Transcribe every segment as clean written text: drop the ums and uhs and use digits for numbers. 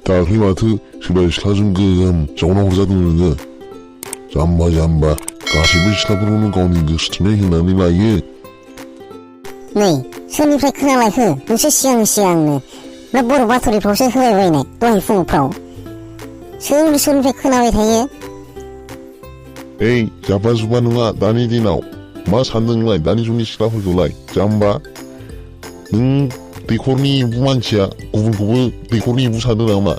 दाख्लै माथो सोरबा सिख्लाजों गोगोम जावना हरजादों नोङो। जाम्बा जाम्बा गासैबो सिख्लाफोरखौनो गावनि गोसो थोनाय होनानै लायो। नै सोरनिफ्राय खोनालायखो नोंसो सिगांनो ना बर' बाथ'रिफ्रावसो होलायबायनाय दहाय फुंफ्राव सोरनिफ्राय खोनाबाय थायो। ओइ जाब्बा जुब्बा नङा दानि दिनाव मा सानदों नोंलाय दानि जुगनि सिख्लाफोरखौलाय जाम्बा। नों दैखरनि एम्बु मानसिया गुबुनखौबो दैखरनि एम्बु सानदों नामा?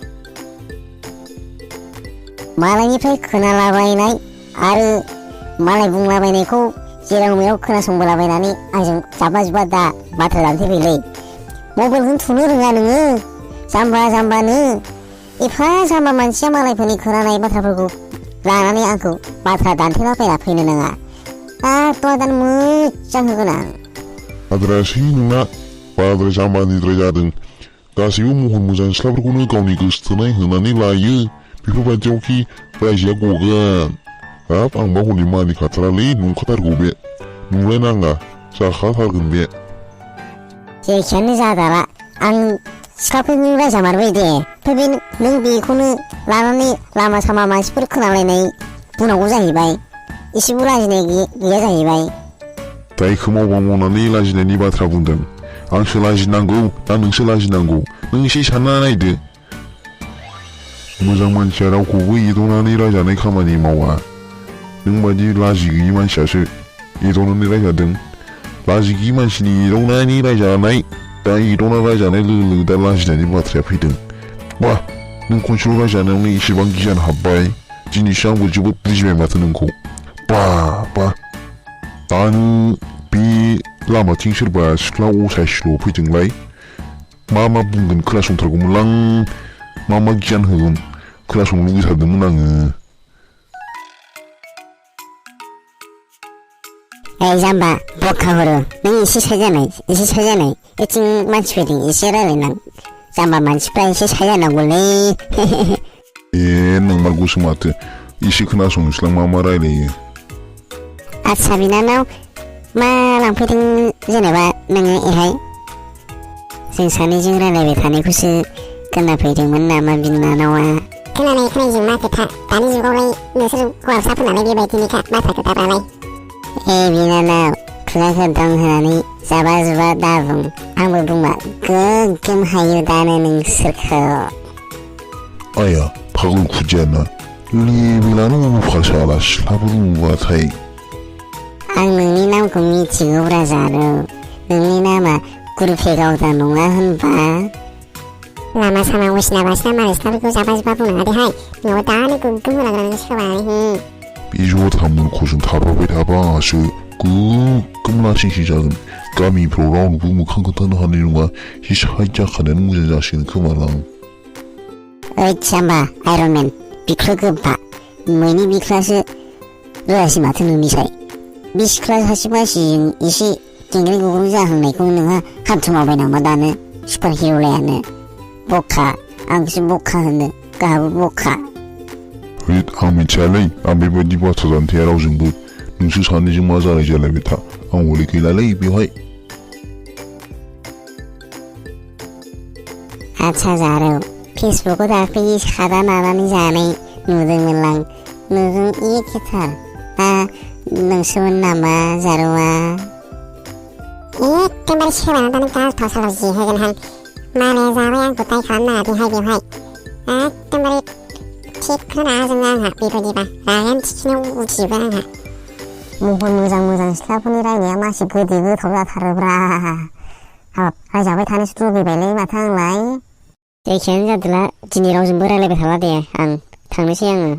मालायनिफ्राय खोनालाबायनाय आरो मालाय बुंलाबायनायखौ जेराव मेराव खोनासंबोलाबायनानै आंजों जाब्बा जुब्बा दा बाथ्रा दान्थेफैलै। मबाइलखौनो थुनो रोङा नोङो जाम्बा जाम्बानो। एफा जाम्बा मानसिया मालायफोरनि खोनानाय बाथ्राफोरखौ लानानै आंखौ बाथ्रा दान्थेलाबायना फैनो नाङा। एकदम मोजां होगोन आं। आद्रायासै नोंना बाराद्राय जाम्बानिद्राय जादों। गासैबो महर मोजां सिख्लाफोरखौनो गावनि गोसो थोनाय होनानै लायो। बेफोरबायदियावखि रायजोआ गगोन। हाब आंबा हनै मानिखाथारालै नंखाथारगौ बे। नुलायनाङा जाखाथारगोन बे। जेखियानो जादाला आं सिख्लाफोरनि रायजामारबाय दे। ओमफ्राय नों बेखौनो लानानै लामा सामा मानसिफोर खोनालायनाय बुंनांगौ जाहैबाय। एसेबो लाजिनाय गैया जाहैबाय। दायखौ मावबा मावनानै लाजिनायनि बाथ्रा बुंदों। आंसो लाजिनांगौ ना नोंसो लाजिनांगौ? नों एसे सानना नायदो। मोजां मानसिया रावखौबो एदावनानै रायजानाय खामानि मावा। नों बायदि लाजि गैयि मानसियासो एदावनानै रायजादों। लाजि गैयि मानसिनि एदावनानै रायजानाय दा एदावना रायजानाय लोगो लोगो दा लाजिनायनि बाथ्राया फैदों। वाह नों खनसेल' रायजानायावनो एसेबां गियान हाबबाय। दिनैसो आंबो जोबोद बुजिबाय माथो नोंखौ। बा दा नों बे लामाथिं सोरबा सिख्ला असाइसल' फैदोंलाय मा बुंगोन खोनासंथारगौमोनलां। मा गियान होगोन खोनासंनो लुगैथारदोंमोन आङो। ओइ जाम्बा बखा हरो नों एसे सायजानाय एथिं मानसि फैदों एसे रायलायनां। जाम्बा मानसिफ्रा एसे सायजानांगौलै। नंमारगौसो माथो एसे खोनासंनोसैलां मा रायलायो। आदसा बिनानाव मा लांफैदों जेनेबा नोङो एहाय? जों सानैजों रायलायबाय थानायखौसो खोनाफैदोंमोन नामा बिनानावा? खोनानायजों मा खोथा दानि जुगावलाय नोंसोर हौवासाफोरनालाय बेबायदिनोखा बाथ्रा खोथाफ्रालाय। बिनानाव खुगाखौ दं होनानै जाबा जुबा दाबुं। आंबो बुंबा गोगोम हायो दानो नोंसोरखौ। आया फागल खुदियाना लेबेलानो अफा साला सिख्लाफोर नुबाथाय। आं नोंनि नामखौ मिथिगौब्रा जारौ। नोंनि नामा गुरुफे गावदा नङा होनबा? लामा सामा असिना बासिना मालाय सिख्लाफोरखौ जाबा जुबा बुंनाङा देहाय। नङाबा दानो गोगोम होलांगोन नों सोबानानै। बे जथा मोनखौजों थाबाय थाबासो गोगोम लासिंसिं जागोन। गामिफ्राव रावनोबो मोखां खोन्थानो हानाय नङा। एसे साइड जाखानायानो मोजां जासिगोन खोमालां। ओइ जाम्बा आइरनमेन बिख्लो गोबा मैनि बिख्लासो रोजासै माथो नोंनिसाय। बे सिख्ला सासे मानसिजों एसे गेंग्रें गुग्रुं जाहांनायखौ नोंहा हामथुमावबाय नामा दानो? सुपार हिर'लायानो बखा आंखौसो बखा होनो गाहाबो बखा। आं मिथियालै आं बेबायदि बाथ्रा दान्थेया रावजोंबो। नोंसोर सानैजों मा जालायबाय था आं हले गैलालै बेवहाय। आदसा जारौ फेसबुकआव दाख्लै सादा नानानै जानाय नुदोंमोनलां। नोंजों एखेथार नोंसोमोन नामा जारौआ? एकदमबारे सोबाना दानो गालथाव सालाव जि होगोनहां। मालाया जाबाय आंखौ दाय खालामनाङा देहाय बेवहाय। एकदमबारे थिगखौनो नाङा आंहा बेबायदिबा रागायानो थिखिनियाव उथिजोबगोन आंहा। महर मोजां सिख्लाफोरनि रायनाया मासे गोदै गोथाव जाथारोब्रा। हाब रायजाबाय थानोसो लुगैबायलै माथो आंलाय। जायखियानो जादोला दिनै रावजोंबो रायलायबाय थाला दे आं थांनोसै आङो।